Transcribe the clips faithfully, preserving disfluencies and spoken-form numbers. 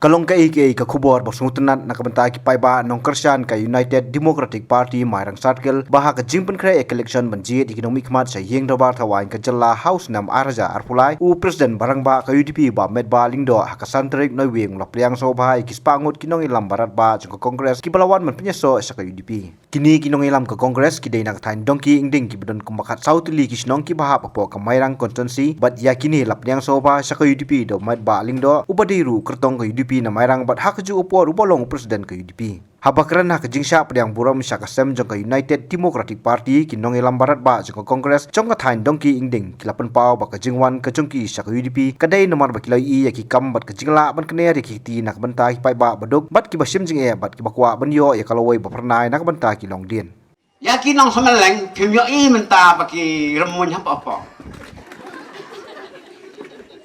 Ka long kaei kaei ka khubor ba sngewtynnat na ka bynta ki paidbah nongkyrshan ka United Democratic Party Mairang Circle, ba ha ka jingpynkhreh ïa ka election ban jied ïa ki nongmihkhmat sha ïing dorbar thawaiñ ka jylla ha u snem ar hajar arphew lai, u President ba rangbah ka U D P Bah Metbah Lyngdoh ha ka san tarik Naiwieng u la pdiang sngewbha ïa ki spah ngut ki nongïalam baratbah jong ka Congress kiba la wan ban pynïasoh sha ka U D P. Kine ki nongïalam ka Congress ki dei na ka thaiñ Dongki Ingding kiba don kumba khatsaw tylli ki shnong kiba hap hapoh ka Mairang constituency, bad ïa kine la pdiang sngewbha sha ka U D P da u Metbah Lyngdoh uba dei ruh u kyrtong ka U D P na Mairang bad ha kajuh ka por uba long u President ka U D P. Haba kren ha ka jingshah pdiang burom sha ka sem jong ka United Democratic Party, ki nongïalam baratbah jong ka Congress jong ka thaiñ Dongki Ingding ki la pynpaw ba ka jingwan ka jong ki sha ka U D P ka dei namar ba ki la ïohi ïa ki kam bad ka jinglah ban kner ïa ki kti na ka bynta ki paidbah baduk bad kiba shim jingeh bad kiba kwah ban ïoh ïa ka lawei ba phyrnai na ka bynta ki longdien. Ïa ki nong Smeleng phim ïohi mynta ba ki rymmuiñ hapoh hapoh.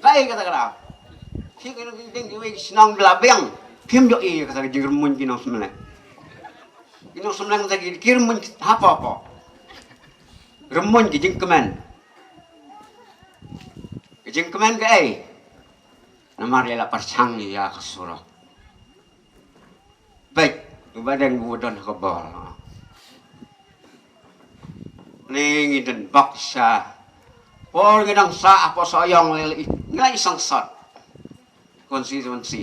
Kaei kata ka daw? Ki ki ding ki wei ki shnong ba la biang phim ïohi kata ka jingrymmuiñ ki nong Smeleng. Ki nong Smeleng kata ki ki rymmuiñ hapoh hapoh. Rymmuiñ ki jingkmen. Ki jingkmen kaei? Namar ïa la pyrshang ïa ka surok. Bad u Bah Deng u don ha ka bor. Ni ngi don bok sha. Por ngi dang sah hapoh Sohiong lei lei ngi la i sangsot. Constituency.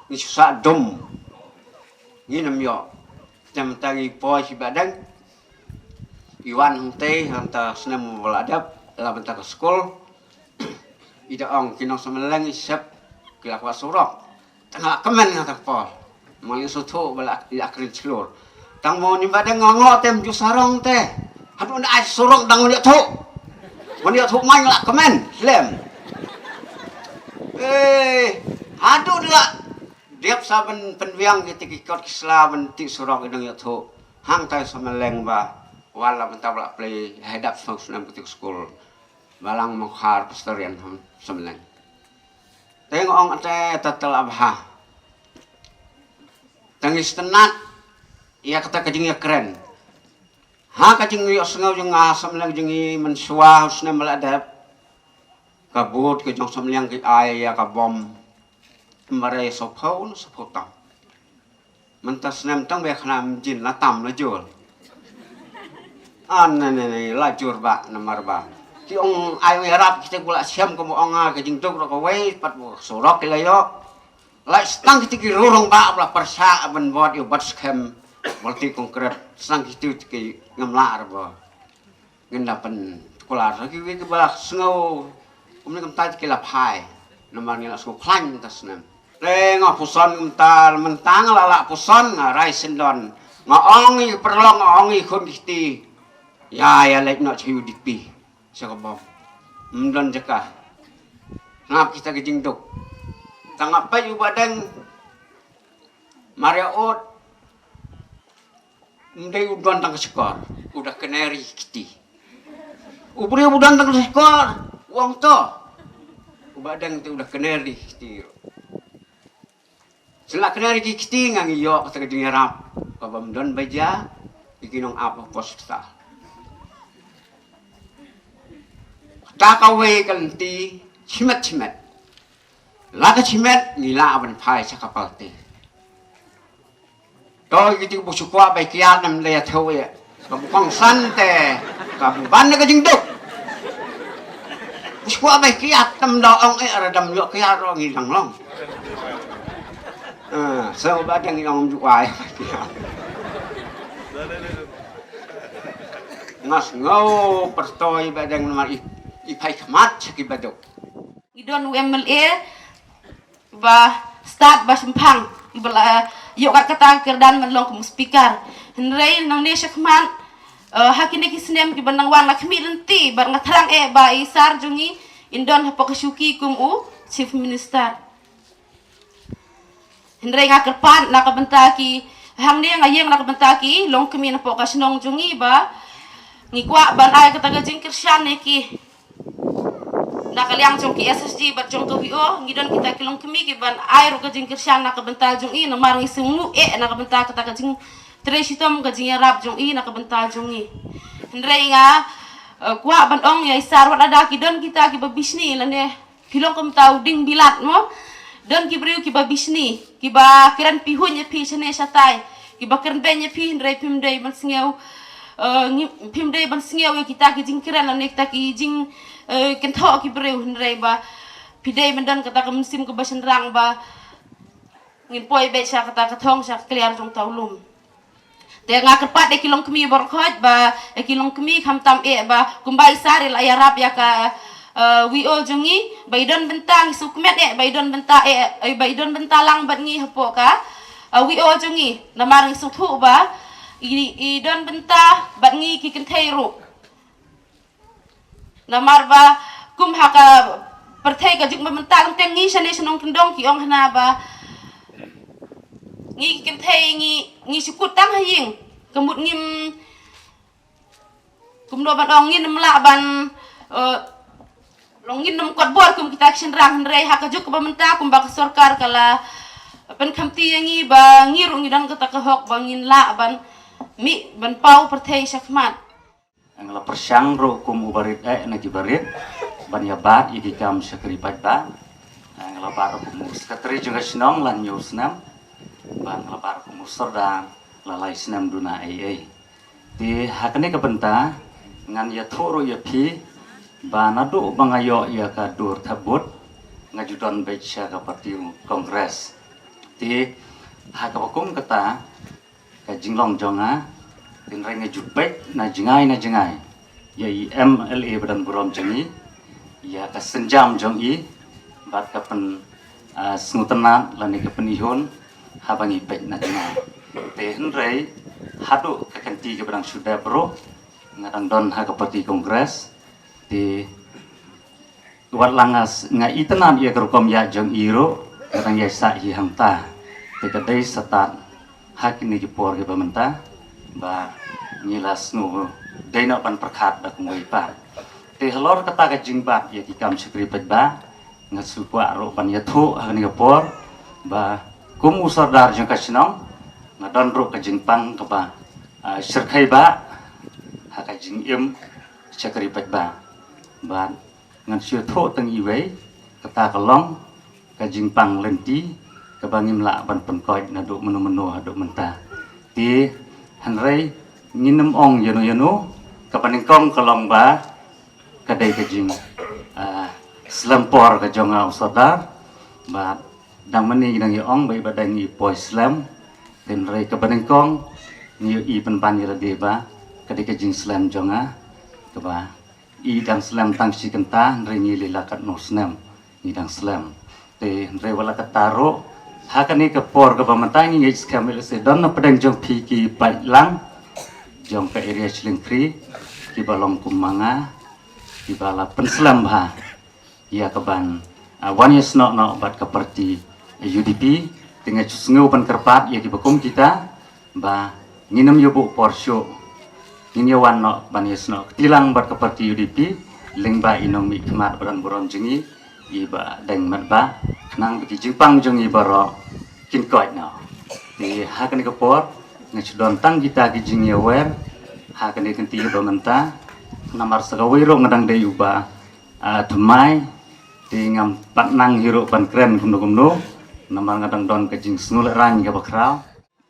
Ngi shu sah dum. Ngim ïoh. Te mynta ngi poi sha Bah Deng. I wan hangtei, hangta snem ba la dep, la bynta ka skul. I da ong ki nong Smeleng i sep ki la kwah surok. Tang la kmen nga ta ka por. Mang ïa suthu ba la ïa kren chlur. Tang mo ni ba dang ngo tem ju sarong te. Haduh na ai surok dang ïa thu. Mo ïa thu man la kmen lem. Eh, haduh la dep sa ban pynwiang ki ti ki kot ki sla ban ti surok i dang ïa thu. Hangta Smeleng ba wala ban ta ba la play head up song snem ki ti skul. Balang Mawkhar Pastorian hom Smeleng. Te nga ong ate ta tela bha. Tang istenat ïa kata ka jingïakren. Ha ka jingïohsngew jong nga Smeleng jong i mynshuwa u snem ba la dep. Ka bud ka jong Smeleng ki ai ïa ka bom. Mbare sopho un sopho tam. Mynta snem tang ba khana mjin la tam la jur. An ne ne ne la jur ba namar ba. Ki ong ai ong ïarap kita kula siam ka mo ong ka jingduk ro ka wei pat mo surok ki la ïoh. La stang kita ki rurong ba la pyrsa ban bot ïoh bat skhem. Multi konkret stang kita ki ngamla ba. Ngin da pynkular ha kiwei kiba la sngew kumne kumta ki la phai. Namar ngi la sngew khlaiñ mynta snem. Te nga puson mynta mynta nga la la puson nga rai syndon. Nga ong i pyrlong nga ong i khun ki kti. Ïa ïa leit noh sha U D P. Sha ka bom. Ym don jaka. Ngap kita ki jingduk. Tang nga peit u Bah Deng. Mar ïa ut. Ym dei u don tang ka shkor, u da kner ïa ki kti. U briew u don tang ka shkor, u ong to. U Bah Deng te u da kner ïa ki kti. Shen la kner ïa ki kti nga ngi ïoh kata ka jingïarap kaba ym don ba jia ïa ki nong ap ha hospital. Kata kawei ka lynti shimet shimet. La ka shimet ngi lah ban phai sha ka party. To ïa kito kiba shu kwah bai kiad nam da ïathuh ïa. Ka bu kongsan te ka bu ban da ka jingduk. Shu kwah bai kiad nam da ong eh, ra dam ïoh kiad ruh ngi dang long. Ah, so ba dang ong ju ai bai kiad. Nga sngew pyrthoi ba dang namar i, i phai khmat sha kiba duk. Ngi don u M L A ba stad ba shemphang ba la ïoh kat kata ka kyrdan ban long kum u speaker. Hynrei nangne shakhmat, eh, ha kine ki snem kiba nang wan la khmih lynti bad nga thrang eh ba i sar jong ngi in don hapoh ka shuki kum u chief minister. Hynrei nga kyrpad na ka bynta ki hangne nga ïeng na ka bynta ki longkmie napoh ka shnong jong ngi ba ngi kwah ban ai kata ka jingkyrshan ïa ki. Na ka liang jong ki S H G bad jong ka V O ngi don kita ki longkmie ki ban ai ruh ka jingkyrshan na ka bynta jong i namar ngi sngewmuh eh na ka bynta kata ka jingtrei shitom ka jingïarap jong i na ka bynta jong i. Hynrei nga, eh, kwah ban ong ïa i sar wat lada ki don kita kiba bishni lane ki long kumta u ding bilat mo. Don ki briew kiba bishni, kiba kren pihuiñ ïa phi shane shatai, kiba kren beiñ ïa phi, hynrei phim dei ban sngew, eh, ngi, phim dei ban sngew ïa kita ki jingkren lane kita ki jing, eh, kynthoh ki briew, hynrei ba phi dei ban don kata ka mynsiem kaba shynrang ba ngin poi beit sha kata ka thong, sha ka kliar jong uta u lum. Te nga kyrpad ïa ki longkmie baroh khoit ba, ïa ki longkmie khamtam eh ba kumba i Sar i la ïarap ïa ka, eh, V O jong ngi, ba i don bynta, ngi sngewkmen eh ba i don bynta eh, eh, ba i don bynta lang bad ngi hapoh ka, eh, V O jong ngi. Namar ngi sngewthuh ba i, i don bynta bad ngi ki kynthei ruh. Namar ba kum ha ka pyrthei ka juk ba mynta, tang teng ngi shane shnong Kyndong ki ong hana ba ngi ki kynthei ngi, ngi shu kut tang ha ïing. Ka mut ngim, kumno ban ong, ngin ym lah ban, eh, long ngin ym kot bor kum kita ki shynrang, hynrei ha ka juk ba mynta kumba ka sorkar ka la pynkhamti ïa ngi ba ngi ruh ngi don kata ka hok ba ngin lah ban mih ban paw pyrthei shakhmat. Nga la pyrshang ruh kum u barit eh na ki barit ban ïa bat ïa ki kam shakri paidbah. Nga la bat ruh kum u sekretari jong ka shnong la hynñiew snem, bad nga la bat ruh kum u sordar la lai snem duna ei ei. Te ha kane ka bynta ngan ïathuh ruh ïa phi ba naduh ba nga ïoh ïa ka dur thep vote nga ju don beit sha ka parti Congress. Te ha kaba kum kata ka jinglong jong nga, hynrei nga ju peit na jngai na jngai ïa i M L A ba don burom jong ngi, ïa ka sienjam jong i bad ka pyn, ah, sngewtynnad lane ka pynihun haba ngi peit na jngai. Te hynrei haduh ka kynti kaba dang shu dep ruh nga dang don ha ka parti Congress. Te wat la nga s-, nga itynnad ïa ka rukom ïaid jong i ruh, nga dang ïaid sah hi hangta. Te ka dei sa tad ha kine ki por kiba mynta ba ngi la sngew dei noh ban pyrkhat da kumwei pat. Te halor kata ka jingbat ïa ki kam shakri paidbah, nga sngewkwah ruh ban ïathuh ha kane ka por ba kum u sordar jong ka shnong nga don ruh ka jingpang kaba, ah, shyrkhei bah ha ka jingim shakri paidbah. Bad ngan shu ïathuh tang iwei, kata ka long ka jingpang lynti kaba ngim lah ban pynkoit naduh mynno mynno haduh mynta. Te hynrei ngin ym ong ïano ïano, kaba nyngkong ka long ba ka dei ka jing, ah, slem por ka jong nga u sordar. Bad dang mynne ngi dang ïa ong ba i Bah Deng i poi slem. Te hynrei kaba nyngkong ngi ïohi pynban ïa lade ba ka dei ka jingslem jong nga, kaba i dang slem tang shi kynta, hynrei ngi lei la katno snem ngi dang slem. Te hynrei wat la katta ruh, ha kane ka por kaba mynta ngi ngeit skhem ïa lade don na pdeng jong phi ki paidlang jong ka area Shilliang Khri kiba long kum ma nga, kiba la pynslem bha ïa ka ban, ah, wan ïasnoh noh bad ka parti U D P. Te nga ju sngew ban kyrpad ïa kiba kum kita ba ngin ym ïa buh por shuh, ngin ïa wan noh ban ïasnoh kti lang bad ka parti U D P lyngba i nongmihkhmat ba don burom jong ngi, i Bah Deng Metbah, khnang ba ki jingpang jong ngi baroh kin koit noh. Te ha kane ka por nga shu don tang kita ki jingïawer ha kane ka kynti ba mynta, namar sa kawei ruh nga dang dei uba, ah, thymmai, te ngam pat nang hi ruh ban kren kumno kumno, namar nga dang don ka jingsngewlehrain kaba khraw.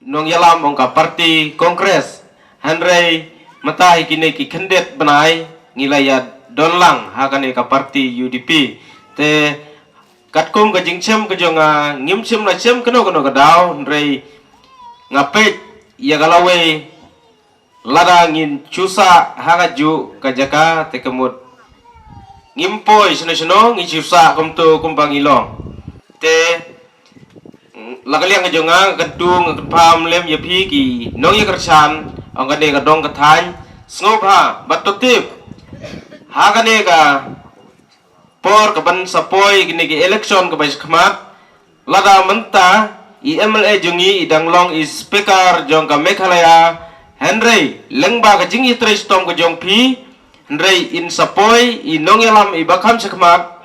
Nongïalam ong ka parti Congress, hynrei mynta hi kine ki khyndiat bnai ngi la ïa don lang ha kane ka parti U D P. Te katkum ka jingshem ka jong nga, ngim shym la shem kano kano ka daw, hynrei nga peit ïa ka lawei lada ngin shu sah ha kajuh ka jaka, te ka mut ngim poi shano shano, ngi shu sah kumto kumba ngi long. Te la ka liang ka jong nga, nga kyntu, nga kynpham lem ïa phi ki nongïakyrshan, ong kane ka dong ka thaiñ, sngewbha bad to tip ha kane ka por kaban sa poi kine ki election kaba shakhmat, lada mynta i M L A jong ngi i dang long i speaker jong ka Meghalaya, hynrei lyngba ka jingïatrei shitom ka jong phi, hynrei in sa poi i nongïalam iba kham shakhmat.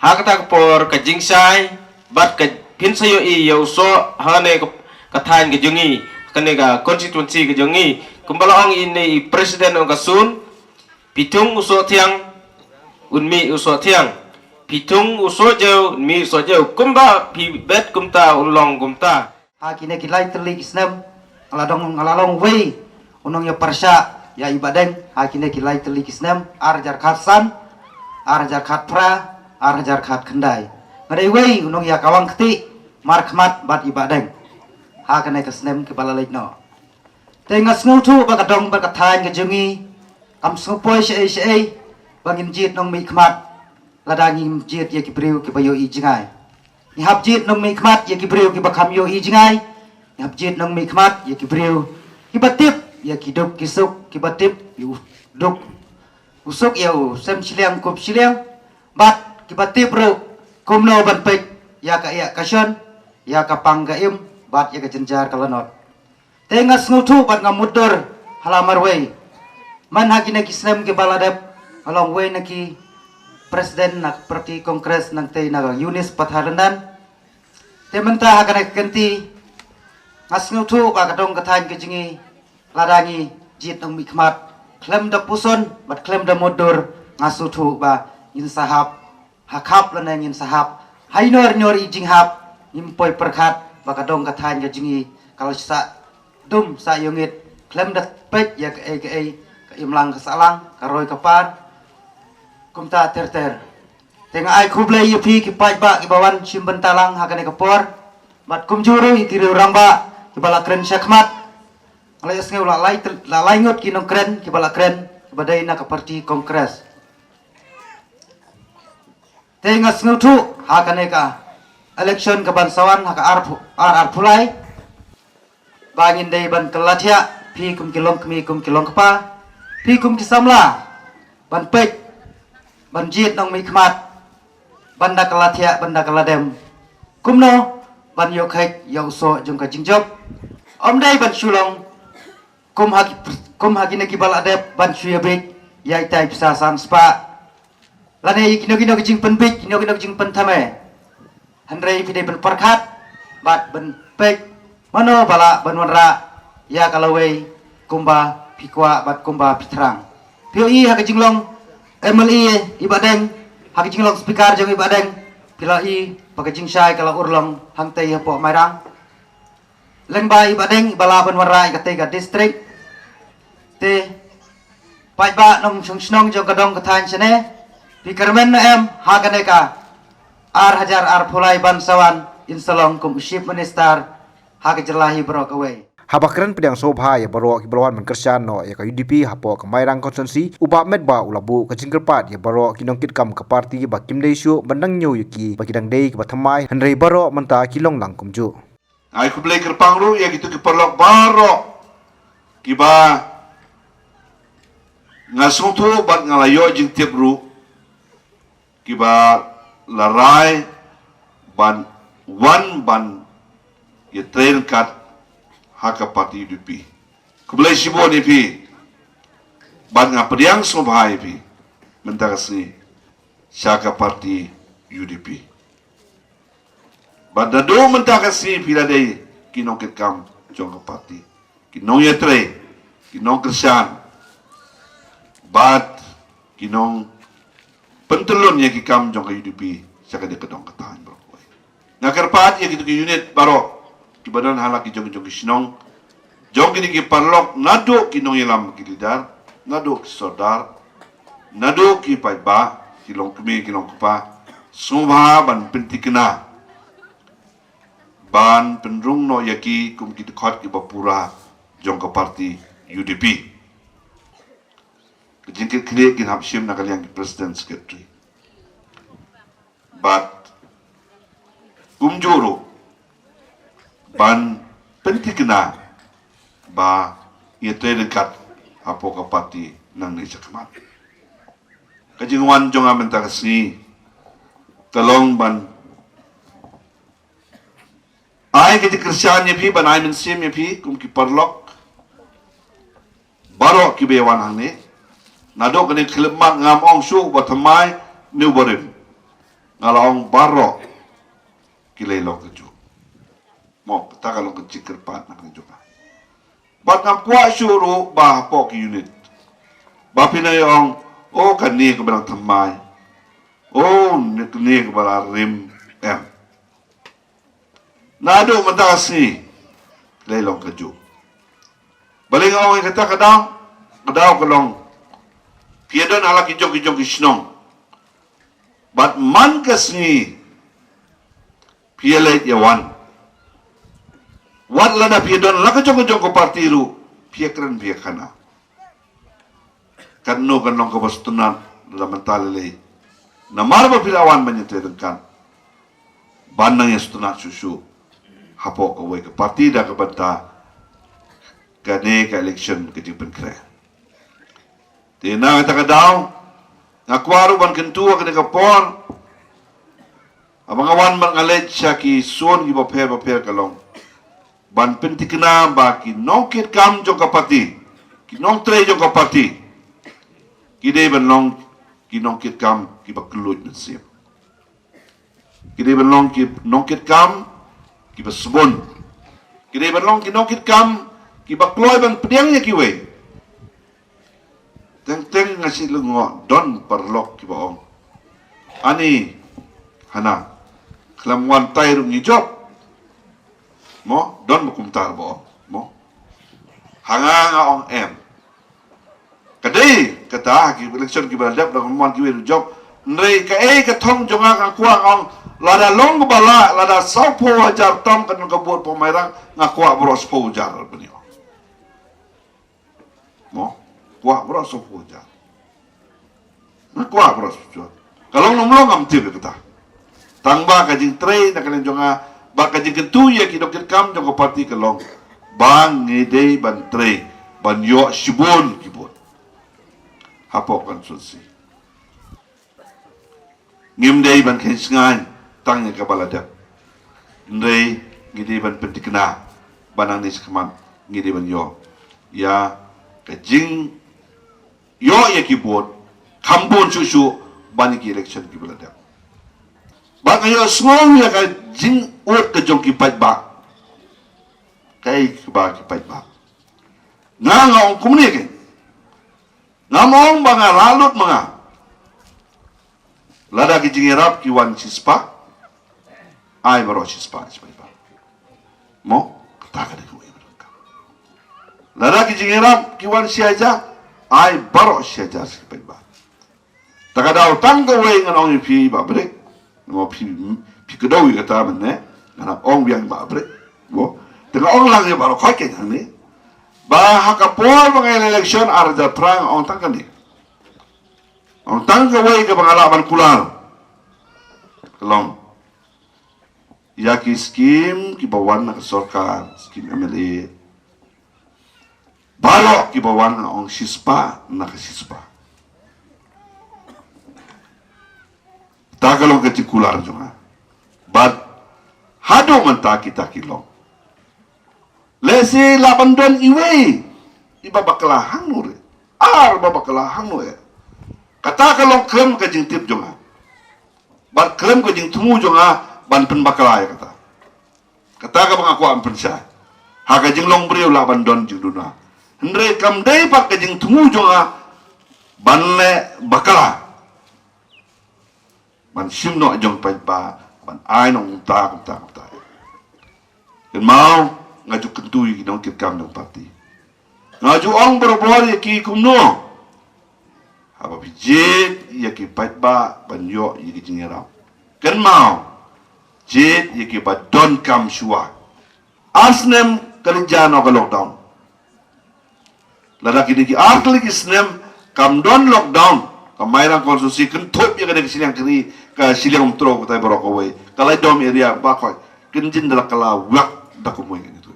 Ha kata ka por ka jingshai bad ka phin sa ïohi ïa u soh ha kane ka, ka thaiñ ka jong ngi, kane ka constituency ka jong ngi, kumba la ong ine i president ong ka sun, phi thung u soh thiang, un mih u soh thiang. Phi thung u soh jeu, mih u soh jeu, kumba phi bet kumta un long kumta. Ha kine ki lai tylli ki snem, nga la dong, nga la long wei u nongïapyrshah ïa i Bahdeng. Ha kine ki lai tylli ki snem, ar hajar khatsan, ar hajar khatphra, ar hajar khatkhyndai, nga dei wei u nongïakawang kti markhmat bad i Bahdeng ha kane ka snem kaba la leit noh. Te nga sngewthuh ba ka dong bad ka thaiñ ka jong ngi kam sngewpoi shaei shaei ba ngin jied nongmihkhmat lada ngim jied ïa ki briew kiba ïohi jngai. Ngi hap jied nongmihkhmat ïa ki briew kiba kham ïohi jngai. Ngi hap jied nongmihkhmat ïa ki briew kiba tip ïa ki duk ki suk, kiba tip ïa u duk u suk, ïa u sem shiliang kup shiliang, bad kiba tip ruh kumno ban peit ïa ka ïa ka shon, ïa ka pang ka im, bad ïa ka jynjar ka lanot. Te nga sngewthuh bad nga mutdur ha la marwei. Man ha kine ki snem kiba la dep, nga long wei na ki president na party Congress nangtei na ka UNIS Patharlyndan. Te mynta ha kane ka kynti, nga sngewthuh ba ka dong ka thaiñ ka jong ngi, lada ngi jied nongmihkhmat khlem da puson bad khlem da mutdur, nga sngewthuh ba ngin sa hap ha khap lane ngin sa hap ha ïnor ïnor i jinghap. Ngim poi pyrkhat ba ka dong ka thaiñ ka jong ngi ka la sah dum sah ïongit khlem da peit ïa kaei kaei, ka imlang ka sahlang, ka roi ka par, kumta ter ter. Te nga ai khublei ïa phi ki paidbah kiba wan shim bynta lang ha kane ka por, bad kumjuh ruh ïa ki riew rangbah kiba la kren shakhmat. Nga la ïohsngew la lai, la lai ngut ki nongkren kiba la kren kiba dei na ka party Congress. Te nga sngewthuh ha kane ka election kaban sa wan ha ka ar phu-, ar ar phulai, ba ngin dei ban kylla thiah, phi kum ki longkmie kum ki longkpa, phi kum ki samla, ban peit, ban jied nongmihkhmat, ban da kylla thiah, ban da kylla dem kumno ban ïoh kheit ïa u soh jong ka jingjop. Ym dei ban shu long kum ha ki, kum ha kine kiba la dep ban shu ïabit ïa itai pisa san spah lane ïa kino kino ki jingpynbit, kino kino ki jingpynthame. Hynrei phi dei ban pyrkhat bad ban peit mano ba lah ban wanrah ïa ka lawei kumba phi kwah bad kumba phi thrang. Phi ïohi ha ka jinglong MLA i Bahdeng, ha ka jinglong speaker jong i Bahdeng, phi la ïohi ba ka jingshai ka la urlong hangtei hapoh Mairang. Lyngba i Bahdeng iba lah ban wanrah ïa katei ka district. Te paidbah nongshong shnong jong ka dong ka thaiñ shane, phi kyrmen ne em ha kane ka ar hajar ar phulai ban sa wan in sa long kum u Chief Minister ha ka jylla hi baroh kawei. Haba kren pdiang sngewbha ïa baroh kiba la wan ban kyrshan noh ïa ka UDP hapoh ka Mairang constituency, u Bah Metbah u la buh ka jingkyrpad ïa baroh ki nongkitkam ka party ba kim dei shuh ban dang ñiew ïa ki ba ki dang dei kiba thymmai, hynrei baroh mynta ki long lang kumjuh. Ai khublei kyrpang ruh ïa kito ki paralok baroh kiba nga sngewthuh bad nga la ïoh jingtip ruh, kiba la rai ban wan ban ïatrei ryngkat ha ka party UDP. Khublei shibun ïa phi bad nga pdiang sngewbha ïa phi mynta ka sngi sha ka party UDP. Bad naduh mynta ka sngi phi la dei ki nongkitkam jong ka party, ki nongïatrei, ki nongkyrshan bad ki nongpyntyllun ïa ki kam jong ka UDP sha kane ka dong ka thaiñ baroh kawei. Nga kyrpad ïa kito ki unit baroh kiba don ha la ki jong jong ki shnong, jong kine ki paralok, naduh ki nongïalam ki leader, naduh ki sordar, naduh ki paidbah, ki longkmie ki longkpa, sngewbha ban pynthikna ban pynrung noh ïa ki kum ki dkhot kiba pura jong ka party UDP. Ka jingkitkhlieh kin hap shim na ka liang ki president, secretary. Bad kumjuh ruh ban pynthikna ba ïatrei ryngkat hapoh ka party nangne shakhmat. Ka jingwan jong nga mynta ka sngi ka long ban ai ka jingkyrshan ïa phi, ban ai mynsiem ïa phi kum ki paralok baroh kiba ïa wan hangne. Naduh kane ka khyllipmat ngam ong shuh uba thymmai ne uba rim, nga la ong baroh ki la long kajuh. Mo, kata ka long ka jingkyrpad na ka jong nga. Bad ngam kwah shuh ruh ba hapoh ki unit ba phin ïa ong, o, kane kaba dang thymmai, Oh, ne kane ka ba la rim em. Naduh mynta ka sngi lei long kajuh. Balei nga ong ïa kata? Ka daw, ka daw ka long, phi ïa don ha la ki jong ki jong ki shnong. Bad man ka sngi phi ïa leit ïa wan. Wat lada phi ïa don la ka jong ka jong ka party ruh, phi ïa kren phi ïa khana. Kano kano ka ba sngewtynnat lada mynta lei lei. Namar ba phi la wan ban ïatrei ryngkat ban nang ïa sngewtynnat shuh shuh hapoh kawei ka party da ka bynta kane ka election ka jingpynkhreh. Te na kata ka daw nga kwah ruh ban kyntu ha kane ka por, haba nga wan ban nga leit sha ki zone ki bapher bapher ka long ban pyntikna ba ki nongkitkam jong ka party, ki nongtrei jong ka party, ki dei ban long ki nongkitkam ki ba kylluid mynsiem. Ki dei ban long ki nongkitkam ki ba sbun. Ki dei ban long ki nongkitkam ki ba kloi ban pdiang ïa kiwei. Teng teng nga shu lyngngoh don paralok ki ba ong, ani hana, khlem wan tai ruh ngi jop. Mo, don ba kumta ba ong mo. Ha nga nga ong em. Ka dei kata ha ki election ki ba la dep da ka mon kiwei ruh jop. Hynrei kaei ka thong jong nga, nga kwah, nga ong lada long ka ba lah, lada sawphew hajar tam ka nang ka vote pha Mairang, nga kwah baroh sawphew hajar ban ïoh. Mo, kwah baroh sawphew hajar. Nga kwah baroh sawphew hajar. Ka long ne ym long ngam tip ïa kata. Tang ba ka jingtrei na ka liang jong nga bad ka jingkyntu ïa ki nongkitkam jong ka party ka long ba ngi dei ban trei ban ïoh shibun ki vote hapoh constituency. Ngim dei ban kheiñ sngewsih tang ïa ka ba la dep. Hynrei ngi dei ban pyntikna ba nangne shakhmat ngi dei ban ïoh ïa ka jing ïoh ïa ki vote kham bun shuh shuh ban ïa ki election ki ba la dep. Bad nga ïohsngew ïa ka jingud ka jong ki paidbah. Kaei kaba ki paidbah, nga nga ong kumne, keiñ ngam ong ba nga rah lut ma nga. Lada ki jingïarap ki wan shispah, ai baroh shispah, shispah, shispah. Mo, kata ka dei kawei ba donkam. Lada ki jingïarap ki wan shi hajar, ai baroh shi hajar, shi paidbah. Ta ka daw tang kawei ngan ong ïa phi Bah Brik. Mo, phi, phi kdew ïa kata mynne, ngan ong biang Bah Brik. Mo, te nga ong lang ïa baroh khoit keiñ hangne ba ha ka por ba nga ïaleh election ar hajar phra, nga ong tang kane. Ong tang kawei kaba nga lah ban kular ka long ïa ki skim kiba wan na ka sorkar, skim M L A, baroh kiba wan, nga ong shispah na ka shispah. Ta ka long ka jingkular jong nga. Bad haduh mynta kita ki long. Lehse lah ban don iwei iba bakla hangno re, ar ba bakla hangno eh. Kata ka long khlem ka jingtip jong nga bad khlem ka jingthmu jong nga ban pynbakla ïa kata. Kata kaba nga kwah ban pynshai. Ha ka jinglong briew lah ban don jingduna, hynrei kam dei pat ka jingthmu jong nga ban leh bakla, ban shim noh jong paidbah, ban ai noh kumta kumta kumta. Kynmaw, nga ju kyntu ïa ki nongkitkam jong party. Nga ju ong barabor ïa ki kumno, haba phi jied ïa ki paidbah ban ïoh ïa ki jingïarap, kynmaw, jied ïa ki ba donkam shuwa. Ar snem ka leit jia noh ka lockdown. Lada kine ki ar tylli ki snem kam don lockdown, ka Mairang constituency kynthup ïa kane ka shiliang kri, ka shiliang Umtro, katai baroh kawei, ka Laitdom area ba khoit, kynjin da la kylla wak da kumwei kane tu.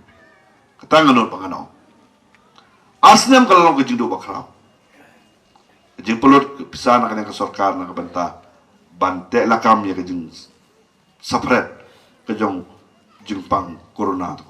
Kata nga nud ba nga ong, ar snem ka la long ka jingduh bakhraw. Ka jingpynlut ka pisa na kane ka sorkar na ka bynta ban teh lakam ïa ka jing separate ka jong jingpang corona tu.